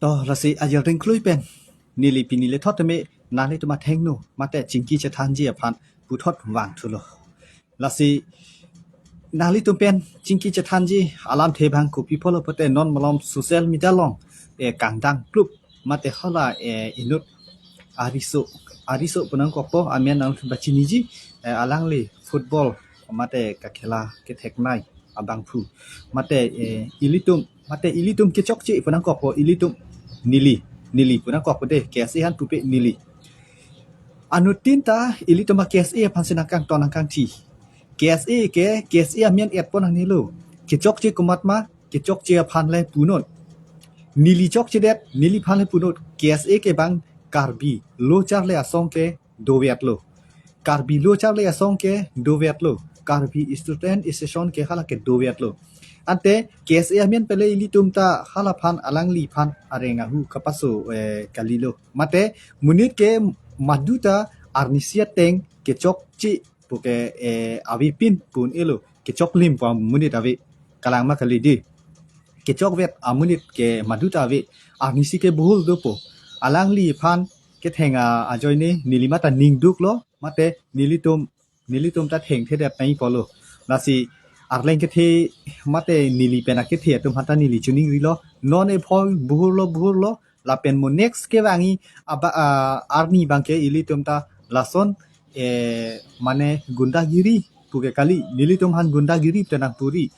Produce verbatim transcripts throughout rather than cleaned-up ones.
Oh, lasi ajal ring klui pen neli pini le thot teme nanglitum athengno mate chingki chethanji aphan puthot vangthulo. Lasi nanglitum pen chingki chethanji alamthe abang kopi pulo pute non malom social media along, eh, kangdang klub mate hala, eh, inut ariso, ariso pu nangkokpo, amen nangtum pachiniji, eh, alangli football mate kakhela ketheknei abangphu mate, eh, ilitum mate ilitum kechokche pu nangkokpo, ilitum neli, neli pu nangkokpo de, K S A aphan pupe neli. Anuttin ta ilitum a K S A aphan si nangkangton nangkangthi. K S A ke, K S A amen etpo nangnelo. Kechokche komat ma, kechokche aphan le punon. Neli chokchedet, neliphan le punon. K S A ke bang Karbi lo charli asong ke dovetlo. Karbi lo charli asong ke dovetlo. Karbi Student Association ke hala ke dovetlo. Ante K S A amen pele ilitum ta halaphan alangliphan areng ahu kapaso, eh, kalilo. Mate monit ke maduta arnisi ateng kechokche puke, eh, avepin pun elo, kechoklim pu amonit ave, kalang ma kali di. Kechokvet amonit ke maduta ave, arnisi ke buhul dopo. Alangliphan ketheng a ajoine neli mate ningduklo, mate nelitum, nelitum ta thengthedet nangji pulo. Lasi arleng kethe mate neli pen akethe atum aphan ta neli chiningrilo. Non ephoi buhurlo, buhurlo. Lapen mo next kevangji aba, ah, arni abangke ilitum ta lason, eh, mane gundagiri puke kali, nelitum aphan gundagiri pu nangpuri.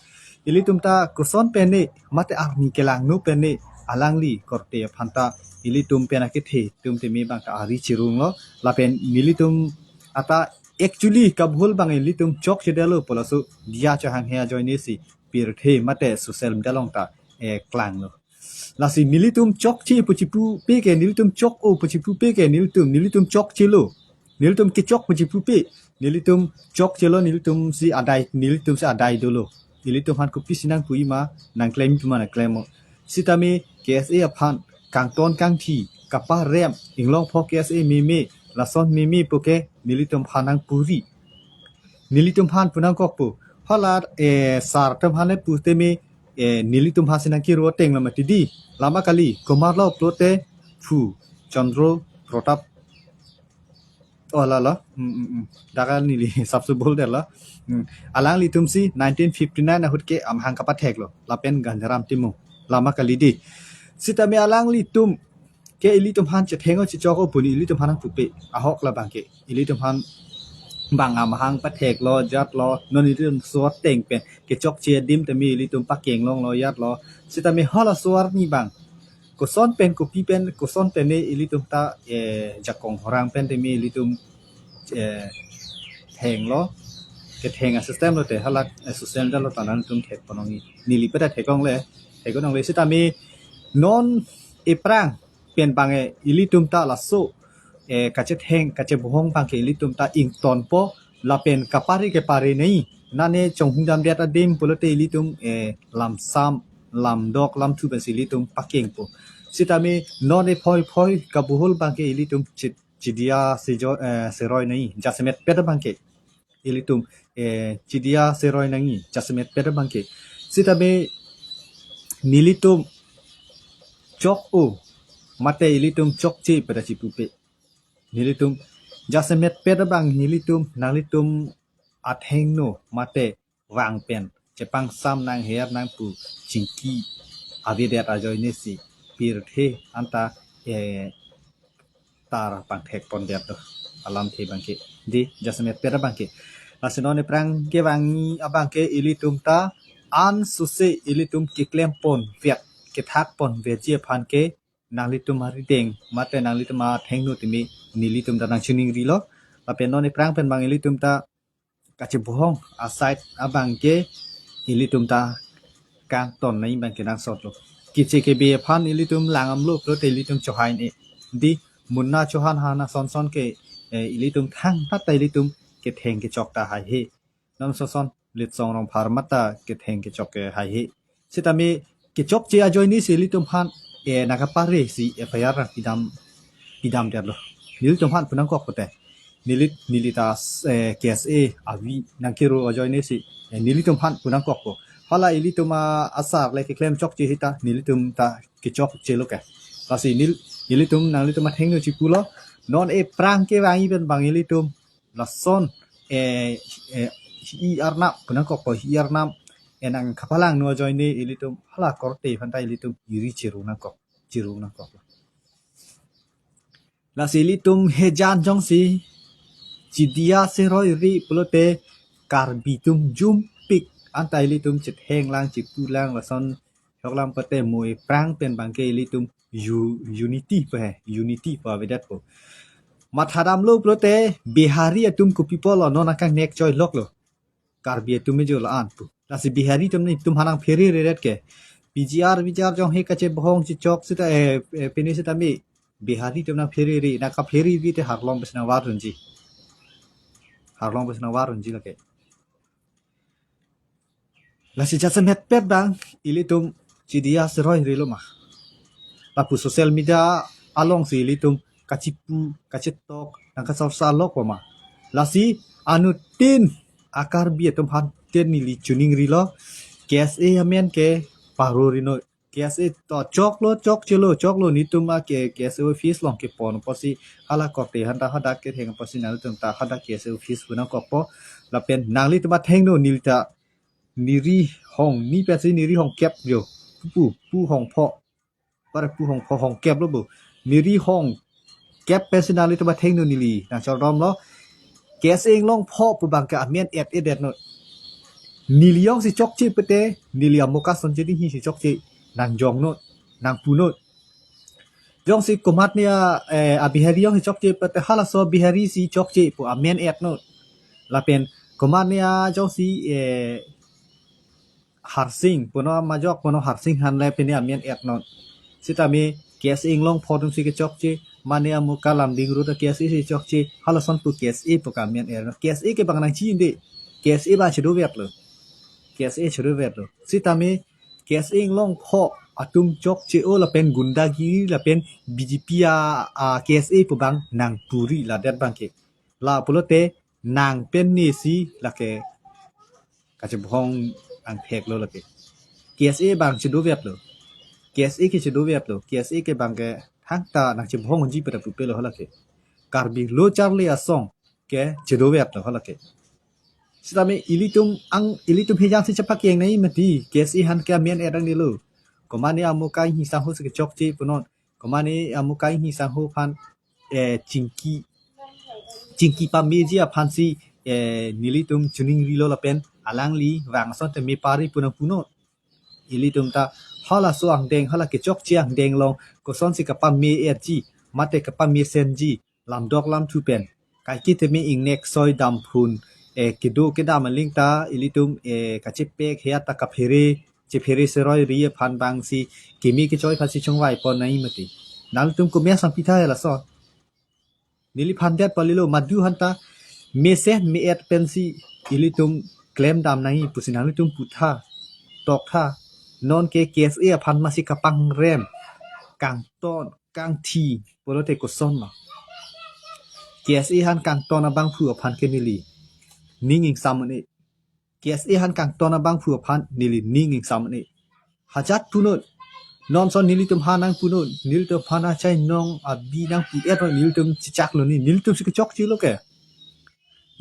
Ilitum ta koson pene mate arni kelangno pene alangli korte aphan ta ilitum pen akethe atum teme abang ta ari chirunglo. Lapen nelitum ata actually kabuhul abang ilitum chokchedetlo pu laso diya chahanghe ajoine si pirthe mate social media along ta, eh, klanglo. Lasi nelitum chokche pu chipupe ke, nelitum chok-o pu chipupe ke, nelitum, nelitum chokchelo. Nelitum kechok pu chipupe. Nelitum chokchelo, nelitum si adai, nelitum si adai dolo. Ilitum aphan kopisi nangpuji ma, nangklemji ma nangklemnon. Sitame K S A aphan kangton kangthi, kaparem, inglong pho K S A meme, lason meme puke, nelitum aphan nangpuri. Nelitum aphan pu nangkokpo. Hala, eh, sar atum aphan le pu teme, eh, nelitum aphan si nangkiro ateng lo mati di. Lama kali, komatlo pulote phu Chandra Pratap. Oh, lalo. Hmm, hmm, hmm. Dak neli sapso boldetlo. Hmm. Alanglitum si nineteen fifty-nine ahut ke amahang kapatheklo. Lapen Gandhiram Timung. Lama kali di. Sitame alanglitum ke ilitum aphan chetheng-o chechok-o pu ne ilitum aphan nangpupe. Ahok labangke. Ilitum aphan bang amahang patheklo, jatlo, non ilitum so ateng pen kechokche adim tame ilitum pakeng longlo, jatlo. Sitame halaso arni abang koson pen, kopi pen, koson pene ilitum ta, eh, jakong horang pen tame ilitum, eh, thenglo, ketheng a system lote hala, eh, social media along ta nangtum thekpon ongji. Neli pen ta thek-ongle, thek-ongle sitame non ephrang pen abang, eh, ilitum ta laso, eh, kachetheng, kachebohong abangke ilitum ta ingtonpo, lapen kapare ke parenei. Nane chonghudamdet adim pulote ilitum, eh, lamsam, lamdok, lamthu pensi ilitum pakengpo. Sitame non ephoi phoi kabuhul abangke ilitum chit, chidiya sejo, eh, seroinei, jasemetpet abangke. Ilitum, eh, chidiya seroinangji, jasemetpet abangke. Sitame nelitum chok-o, mate ilitum chokche pu ta chipupe. Nelitum jasemetpet abang nelitum, nanglitum athengno mate vang pen chepangsam nangher nangpu chingki avedet ajoine si pirthe anta, eh, tar pangthekpondetlo alamthe abangke. Di, jasemetpet abangke. Lasi non ephrang kevangji abangke ilitum ta ansose ilitum keklemponvet, kethakponvetji aphan ke nanglitum arideng mate nanglitum athengno tame nelitum ta nangchiningrilo. Lapen non ephrang pen abang ilitum ta kachebohong aside abangke ilitum ta kangtonnei abangke nangsotlo. Keche kebe aphan ilitum langdamlo pulote ilitum chohaine. Di, Munna Chauhan ha na sonson ke, eh, ilitum thangta ilitum ketheng kechok ta haihe. Nam sonson Litsong Rongphar mata ketheng kechok ke haihe. Sitame kechokche ajoine si ilitum aphan, eh, nangkapare si F I R nangpidam, pidamdetlo. Nelitum aphan pu nangkok pute. Neli, neli ta, eh, K S A avi nangkiro ajoine si, eh, nelitum aphan pu nangkokpo. Hala ilitum a asar le keklem chokche hita nelitum ta kechokchelo ke. Lasi neli, ilitum nanglitum athengno chipulo. Non aphrang kevangji pen abang ilitum lason, eh, eh, hi-i arnam pu nangkokpo, hi-i arnam, eh, nangkapalangno ajoine ilitum hala korte aphanta ilitum iri chiru nangkok, chiru nangkok. Lasi ilitum hejan jongsi chidiya seroi ri pulote Karbi atum jumpik anta ilitum chithenglang chipulang lason choklang pate mo aphrang pen abangke ilitum u-, unity pu he, unity pu avedetpo. Mathadamlo pulote Bihari atum kopi pulo, non akangnek choi loklo. Karbi atum ejo la-an pu. Lasi Bihari atum netum aphan nangphere redet ke. P G R, P G R jong he kachebohong chichok seta, eh, eh, pine seta me Bihari atum nangphere re, nangkaphere re te harlong pes nangvar unji. Harlong pes nangvar unji lake. Lasi jasemet pet abang ilitum chidiya seroi rilo ma. Lapu social media alongsi ilitum kachipu, kachitok, nangkachorsa lokpo ma. Lasi anuttin a-Karbi atum aphan ten neli chiningrilo. K S A amen ke paro rino. K S A to choklo, chokchelo, choklo, netum a ke K S A office along kepon apotsi hala korte aphanta hadak ketheng apotsi nanglitum ta hadak K S A office pu nangkokpo. Lapen nanglitum athengno neli ta neri hong, ni pensi neri hongkep jo. Pu, pu hongpho. Pare pu hongpho, hongkep lo bo. Neri hongkep pensi nanglitum athengno neli nangchordomlo. K S A inglongpho pu abangke amen et-edet non. Neli jongsi chokche pete, neli amoka sonche ding hisi chokche nangjong non, nangpu non. Jongsi komatne a, eh, a-Bihari jongsi chokche pete halaso Bihari si chokche pu amen et non. Lapen komatne a jongsi, eh, Harsing, puno majok puno Harsing aphan le pine amen et non. Sitame K S A inglongpho atumsi kechokche, mane amoka Lumding Road K S A si chokche, halason pu K S A pu ke amen et non. K S A ke abang nangchi-inde, K S A abang chedovetlo. K S A chedovetlo. Sitame K S A inglongpho atum chokche-o lapen gundagiri lapen B J P a, a K S A pu abang nangpuri ladet abangke. La pulote nang pen nesi lake kachebohong angthek lo lake. K S A abang chedovetlo. K S A ke chedovetlo. K S A ke abangke thangta nangchebohong unji pu ta pupelo halake. Karbi lo charli asong ke chedovetlo halake. Sitame ilitum ang, ilitum hejansi chepakeng nangji mati, K S A aphan ke amen et nangnelo. Komatne amoka Inghi sangho si kechokche punon. Komatne amoka Inghi sangho aphan, eh, chingki, chingki pameji aphansi, eh, nelitum chiningrilo lapen alangli vang ason tame pari pu nangpunon. Ilitum ta halaso angdeng, hala kechokche angdeng along kosonsi kapame-etji, mate kapamesenji, lamdok lamthu pen. Kaike tame ingnek soi damphun, eh, kedo kedam aling ta ilitum, eh, kachepek heya ta kaphere, chephere seroi ri aphan abangsi keme kechoi aphansi chongvaipon nangji mati. Nanglitum komes nangpitha hela so. Neliphan det palilo madu aphanta mesen me-et pensi ilitum klemdam nangji pusi nanglitum putha, toktha. Nonke K S A aphan masi kapangrem, kangton, kangthi pulote kosonlo. K S A aphan kangton abangphu aphan ke neli ning ingsam un-e. K S A aphan kangton abangphu aphan neli ning ingsam un-e. Hajat punon. Non ason nelitum aphan nangpunon. Nelitum aphan achai nong abi nangpu-et non, nelitum chechaklo ni. Nelitumsi kechokchelo ke.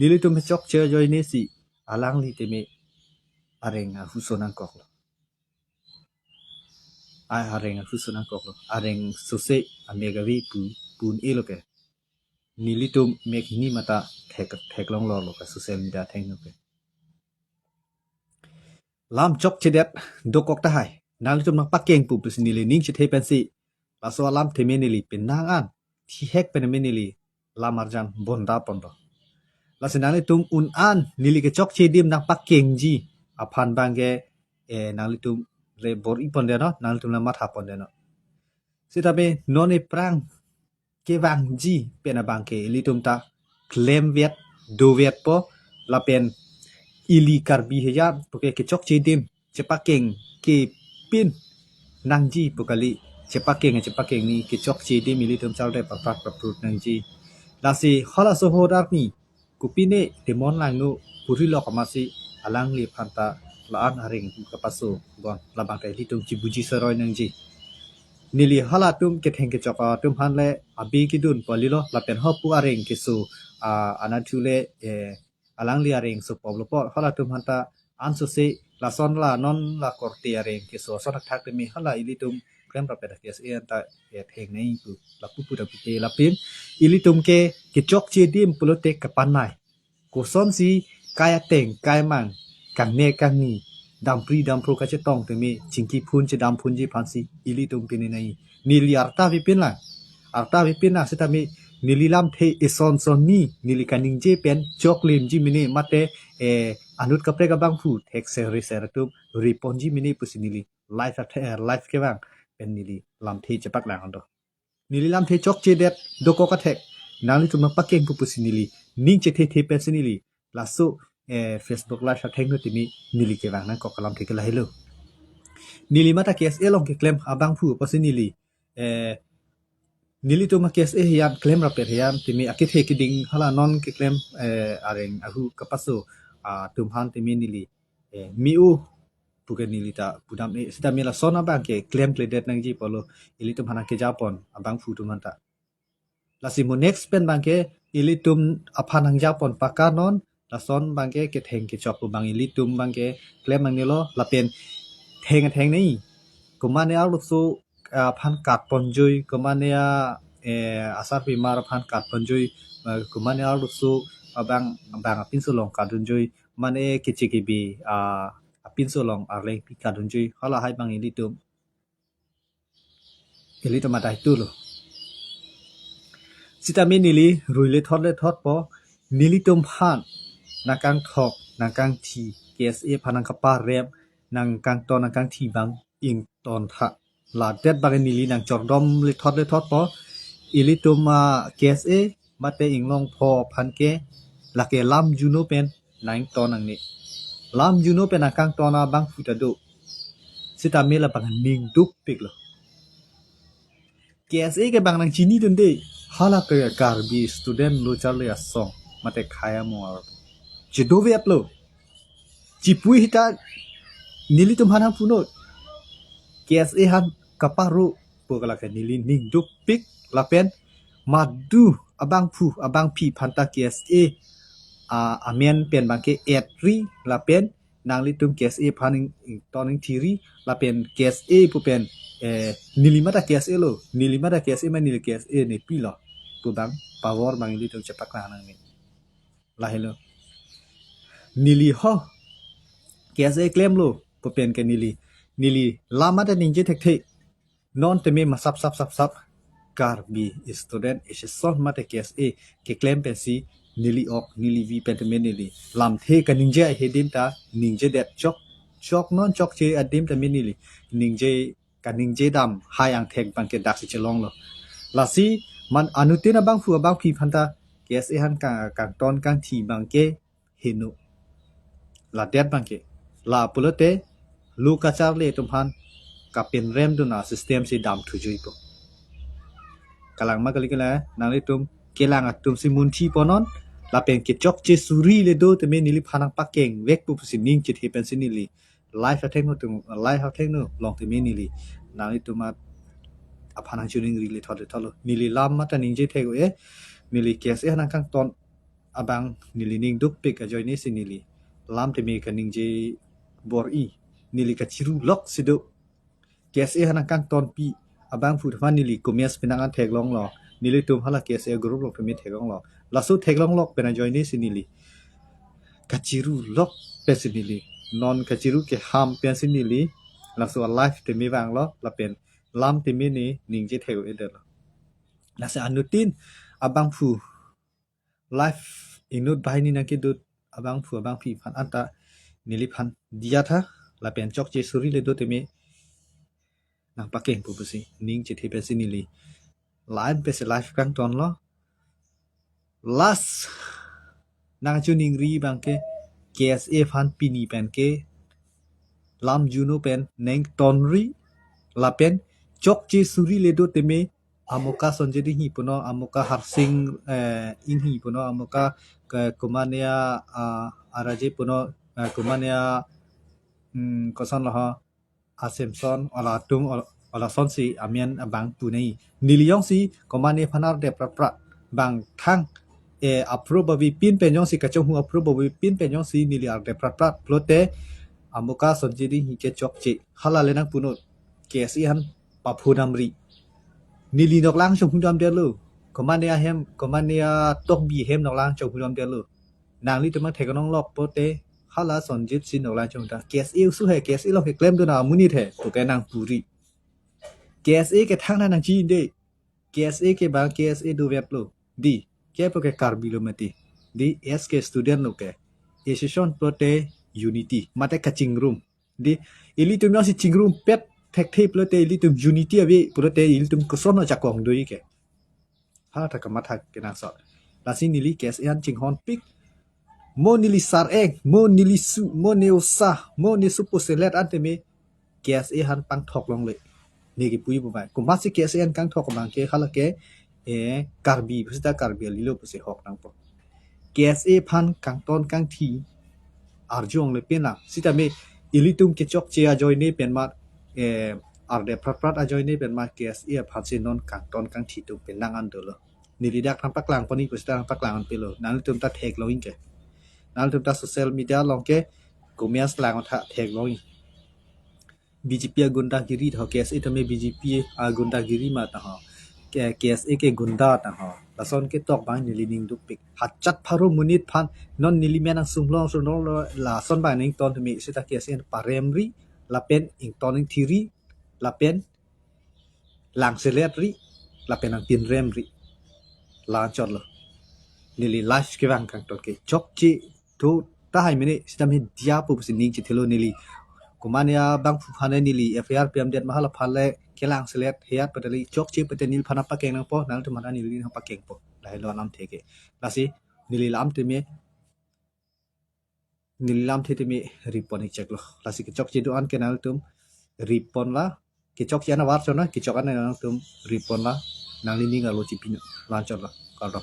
Nelitum kechokche ajoinesi alangli tame areng ahuso nangkoklo. Ai areng ahuso nangkoklo. Areng sose amek ave pu, pu un-elo ke. Nelitum mek hini mata thek, theklong lorlo ka social media athengno ke. Lam chokchedet dokok tahai. Nanglitum nangpakeng pu pusi neli ning chethe pensi. Laso alam tame neli penang an thihek pen me neli lam arjan bonda ponlo. Lasi nanglitum un an neli kechokche adim nangpakengji aphan abangke, eh, nanglitum le bor-i pondet non, nanglitum le matha pondet non. Sitame non aphrang kevangji pen abangke ilitum ta klemvet dovetpo lapen ili Karbi heya puke kechokche adim chepakeng kepin nangji pu kali, chepakeng chepakeng ni kechokche adim ilitum charde paprak paprut nangji. Lasi halaso ahut arni kopine Timon Langno puri lok amatsi alangli aphanta la-an areng kapaso bon labang ta ilitum chibuji seroi nangji. Neli halatum ketheng kechok atum aphan le abi kedun polilo lapen hopu areng keso, ah, anatthu le, eh, alangli areng so pop lo po halatum aphanta ansose lason la non la korte areng keso ason athak temi hala ilitum klemrap-et K S A anta, eh, theng nei pu lapu pu ta pute lapen ilitum ke kechokche adim pulote kapanai. Kosonsi kai ateng, kai mang, kangnek kangni, dampri dampro kachetong temi, chingki phun chedam phunji aphansi, ilitum pine nei. Neli arta avepin lang. Arta avepin lang sitame, neli lamthe eson son ni, neli kaningje pen, choklimji mene mate, eh, anut kaprek abangphu, thek ser re ser atum, reponji mene pusi neli, live athe, eh, live kevang, pen neli lamthe chepak lang do. Neli lamthe chokchedet dokok athek. Nanglitum nangpakeng pu pusi neli ning chethe the pensi neli laso, eh, Facebook live athengno temi neli kevang nangkok alamthe ke lahelo. Neli mate K S A along keklem abangphu apotsi neli, eh, nelitum K S A hiyan klemrap-et hiyan temi akethe keding hala non keklem, eh, areng ahu kapaso, ah, atum aphan temi neli, eh, miu puke neli ta pudam e sitame lason abang ke klemkledet nangji pulo ilitum aphan nangkejapon abangphu atum aphanta. Lasi mo next pen abang ke ilitum aphan nangjapon pakanon lason abang ke ketheng kechok pu abang ilitum abang ke klem nangnelo lapen theng theng nei. Komane arloso aphan katponjoi, komane a, eh, asarpimar aphan katponjoi, eh, komane arloso abang, abang apinso along katdunjoi, mane keche kebe, ah, apinso along arleng pi katdunjoi, halahai abang ilitum, ilitum adai tulo. Sitame neli rui lethot lethot po, nelitum aphan nangkangthok, nangkangthi, K S A aphan nangkaparem, nangkangton, nangkangthi abang ingtontha. Ladet abang neli nangchordom lethot lethot po. Ilitum, ah, K S A mate Inglongpho aphan ke lake lam juno pen nangton nangne. Lam juno pen nangkangton abangphu ta do. Sitame labang ning dukpiklo. K S A ke abang nangchinidunde. Hala ke Karbi student lo charli asong mate khaya mo ar. Chedoveplo. Chipui hita nelitum aphan nangpunot. K S A aphan kaparo pu kalake neli ning dukpik lapen madu abangphu abangphi aphanta K S A, ah, amen pen abang ke etri lapen nanglitum K S A aphan ing, ington ingthiri lapen K S A pu pen, eh, neli mate K S A lo, neli mate K S A ma neli K S A nepilo pu abang power abang ilitum chepak lang nangne. Lahelo. Neli ho K S A klemlo pu pen ke neli, neli lam mate ningje thekthe. Non teme masap sap sap sap Karbi Student Association mate K S A keklem pensi neli ok neli vi pen teme neli lamthe kaningje ahedim ta ningjedet chok chok non chokche adim tame neli ningje kaningje dam hai angthek abang ke daksi chelonglo. Lasi man anuttin abangphu abangphi aphanta K S A aphan kang, kangton kangthi abang ke heno. Ladet abang ke. La pulote lo kacharli atum aphan kapinremdun asystem si damthujuipo. Kalang ma kali kala nanglitum kelang atum si munthi ponon lapen kechokche suri le do teme neliphan nangpakengvek pu pusi ning chethe pensi neli live athengno tum, live athengno along teme neli nanglitum aphan nangchiningri lethot lethotlo. Neli lam mate ningje thek-o e, neli K S A aphan nangkangton abang neli ning dukpik ajoine si neli lam teme kaningje bor-i, neli kachirulok si do. K S A aphan nangkangtonpi abangphu atum aphan neli comments pen nang-an theklonglo. Nelitum hala K S A group along tame theklonglo. Laso theklonglok pen ajoine si neli kachirulok pensi neli non kachiru keham pensi neli laso alive teme vanglo lapen lam teme ne ningje thek-o-edetlo. Lasi anuttin abangphu live inut banghini nangkedut abangphu abangphi aphan anta neliphan diya tha lapen chokche suri le do teme nangpakeng pu pusi ning chethe pensi neli line pensi live kangtonlo. Last nangchiningri abang ke K S A aphan pini pen ke lam juno pen neng tonri lapen chokche suri le do teme Amoka Sonjit Inghi puno, Amoka Harsing, eh, Inghi puno, Amoka ke kumania, ah, Araje puno, eh, kumania, hmm, koson lo ho, Asemson, alatum, al-, Lasonsi amen abang punai. Neli jongsi komane aphan arde prat prat. Bang thang, eh, apro babi pin pen jongsi kachonghu apro babi pin pen jongsi neli arde prat prat pulote Amuka Sonjit Enghi ke chokche. Hala le nangpunot. K S A aphan paphu damri. Neli noklang chonghu damdetlo. Komane ahem, komane atokbi ahem noklang chonghu damdetlo. Nanglitum nangtheklonglok pulote hala Sonjit si noklang chonghu dam. K S A oso he, K S A along he klemdun amonit he. Puke nangpuri. K S A ke thangta nangchini de. K S A ke bang K S A dovetlo. Di, ke puke Karbi lo mati. Di, S ke student lo ke. Association pulote unity. Mate kachingrum. Di, ilitum jongsi chingrumpet thekthe pulote ilitum unity ave pulote ilitum koson ajakong do-i ke. Hala ta kamatha kenangsot. Lasi neli K S A aphan chinghonpik. Mo neli sareng, mo neli su, mo ne osa, mo ne supo selet an tame K S A aphan pangthok longle. Ne kipu-i pu bai. Komatsi K S A aphan kangthok abang ke hala ke, eh, Karbi, pusita Karbi alilo pusi hok nangpo. K S A aphan kangton kangthi arju longle penang. Sitame ilitum kechokche ajoine pen ma, eh, arde prat prat ajoine pen ma K S A aphansi non kangton kangthi atum penang an dolo. Neli dak nangpaklang pon-i pusita nangpaklang pilo. Nanglitum ta theklong-i ke. Nanglitum ta social media along ke comments lang tha theklong-i. B J P agundagiri tho, K S A tame B J P agundagiri ma tho. Ke, K S A ke gunda tho. Lason ketok bang neli ning dukpik. Hachat pharo monit aphan non neli men angsung long sung long lo lason bang nington tame sita K S A paremri lapen ington ingthiri lapen langseletri lapen nangpinremri. Lanchotlo. Neli live kevang kangton ke chokche to tahai mene sitame diya pu pusi ning chethelo neli. Komane abangphu aphan neli F I R pemdet ma hala aphan le kelangselet heyat pate neli chokche pate neliphan pakeng nangpo, nangtum aphan neli nangpakengpo. Lahelo alamthe ke. Lasi neli lamthe me neli lamthe tame ripon-ik cheklo. Lasi kechokche do-an ke nangtum ripon la. Kechokche an avar chona, kechok an nangtum ripon la. Nangli ning arlo chipin lanchotlo. Kardom.